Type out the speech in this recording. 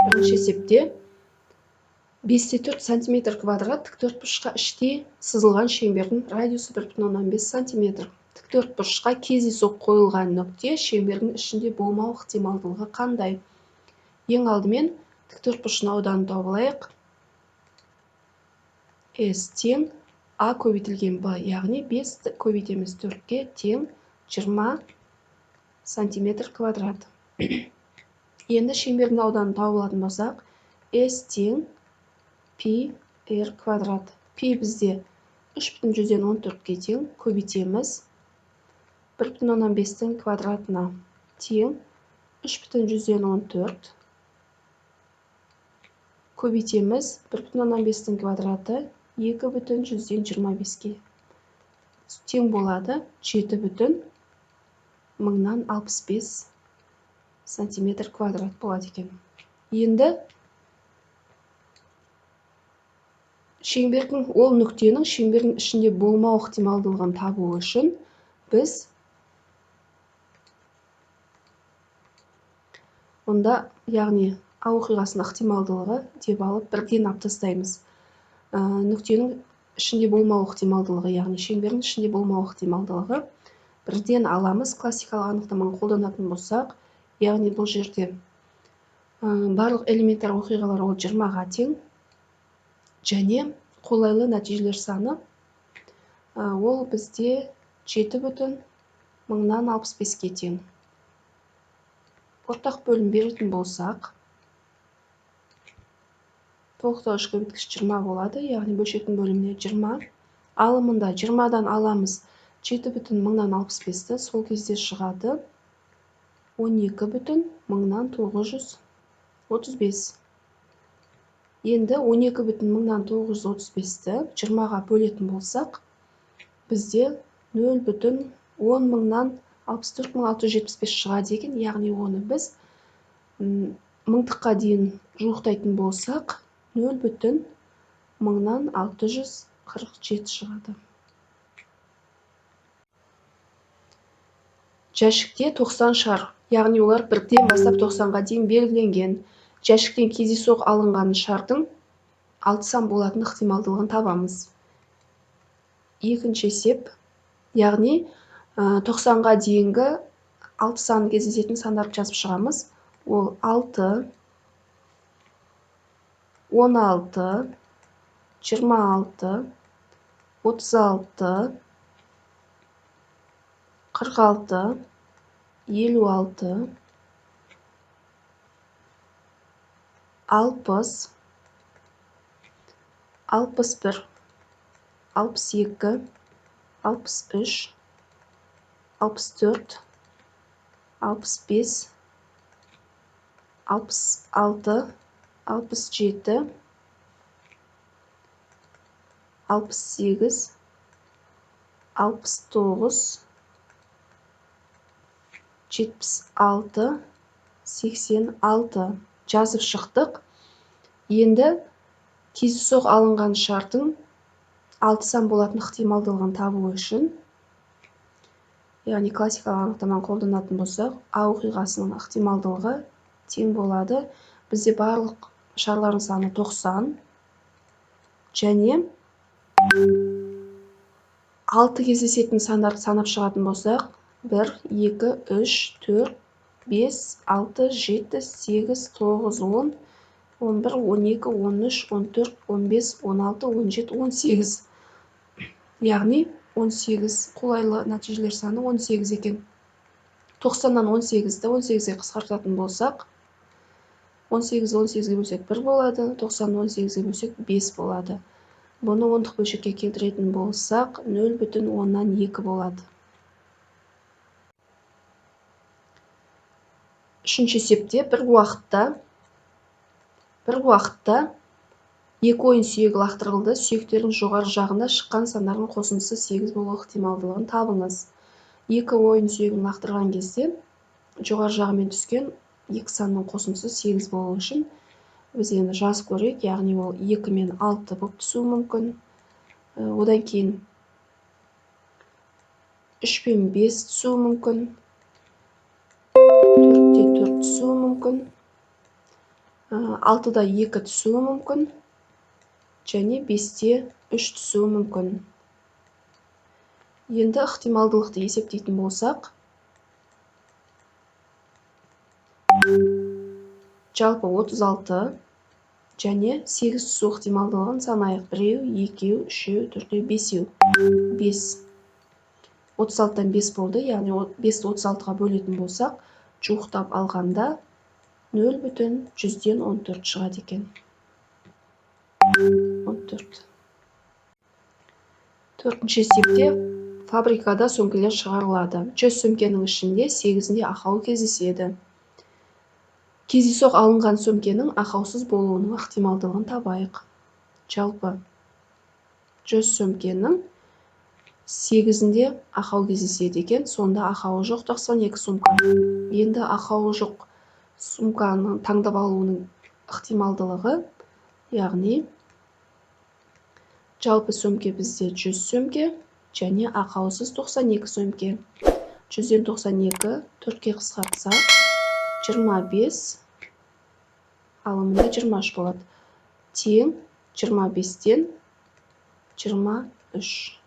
Бірінші есепте 5,4 сантиметр квадрат тіктөртбұрышқа іштей сызылған шеңбердің радиусы 1,5 сантиметр. Тіктөртбұрышқа кездейсоқ қойылған нүкте шеңбердің ішінде болмау ықтималдылығы қандай? Ең алдымен тіктөртбұрыштың ауданын тауып алайық. S тең А көбейтілген Б, яғни 5 көбейтеміз 4-ке тең 20 сантиметр квадрат. Енді шеңбердің ауданын тауып алатын болсақ, S тең пи r квадрат. Пи бізде 3,14-ке тең, көбейтеміз 1,5-тің квадратына тең 3,14 көбейтеміз 1,5-тің квадраты 2,25-ке тең болады 7,1065 сантиметр квадрат болады екен. Енді шеңбердің, ол нүктенің шеңбердің ішінде болмау ықтималдылығын табу үшін біз онда, яғни А оқиғасының ықтималдылығы деп алып бірден алып тастаймыз. Нүктенің ішінде болмау ықтималдылығы, яғни шеңбердің ішінде болмау ықтималдылығы бірден аламыз. Классикалық анықтаманы қолданатын болсақ, яғни бұл жерде барлық элементар оқиғалар ол 20-ға тең және қолайлы нәтижелер саны ол бізде 7,1065-ке тең. Ортақ бөлім беретін болсақ, толықтауыш көбейткіш 20 болады, яғни бөлшектің бөліміне 20. Алымында 20-дан аламыз 7,1065-ті, сол кезде шығады 12,935. Енді 12,935-ті 20-ға бөлетін болсақ, бізде 0,10064675 шығады екен, яғни оны біз мыңдыққа дейін жуықтайтын болсақ, 0,0647 шығады. Жәшікте 90 шар, яғни олар бірден бастап 90-ға дейін белгіленген. Жәшіктен кездейсоқ алынған шардың 6 сан болатын ықтималдылығын табамыз. Екінші есеп, яғни 90-ға дейінгі 6 сан кездесетін сандарды жазып шығамыз. Ол 6, 16, 26, 36, 46, 56, 60, 61, 62, 63, 64, 65, 66, 67, 68, 69, 76, 86 жазып шықтық. Енді кездейсоқ алынған шардың 6 сан болатын ықтималдылығын табу үшін, яғни классикалық анықтаманы қолданатын болсақ, А оқиғасының ықтималдылығы тең болады. Бізде барлық шарлардың саны 90 және 6 кездесетін сандарды санап шығатын болсақ, 1, 2, 3, 4, 5, 6, 7, 8, 9, 10, 11, 12, 13, 14, 15, 16, 17, 18. Яғни 18 қолайлы нәтижелер саны 18 екен. 90-нан 18-ді 18-ге қысқартатын болсақ, 18-ді 18-ге бөлсек 1 болады, 90-ны 18-ге бөлсек 5 болады. Бұны ондық бөлшекке келтіретін болсақ, 0,2 болады. Үшінші есепте бір уақытта екі ойын сүйегі лақтырылды. Сүйектердің жоғары жағында шыққан сандардың қосындысы 8 болу ықтималдылығын табыңыз. Екі ойын сүйегін лақтырған кезде жоғары жағымен түскен екі санның қосындысы 8 болу үшін біз енді жазып көрейік, яғни ол 2 мен 6 болып түсуі мүмкін. Одан кейін 3 пен 5 түсуі мүмкін, 4-те 4 түсуі мүмкін. 6-да 2 түсуі мүмкін және 5-те 3 түсуі мүмкін. Енді ықтималдылықты есептейтін болсақ, жалпы 36 және 8 түсу ықтималдылығын санайық. 1, 2, 3, 4, 5. 5. 36-дан 5 болды, яғни 5-ті 36-ға бөлетін болсақ, жуықтап алғанда 0,14 шығады екен. 14. Төртінші есепте фабрикада сөмкелер шығарылады. 100 сөмкенің ішінде 8-інде ақау кездеседі. Кездейсоқ алынған сөмкенің ақаусыз болуының ықтималдығын табайық. Жалпы 100 сөмкенің 8-інде ақау кездеседі екен, сонда ақауы жоқ 92 сумка. Енді ақауы жоқ сумканы таңдап алуының ықтималдылығы, яғни жалпы сөмке бізде 100 сөмке және ақаусыз 92 сөмке. 100-ден 92 4-ке қысқартсақ 25, алымында 23 болады. Тең 25-тен 23.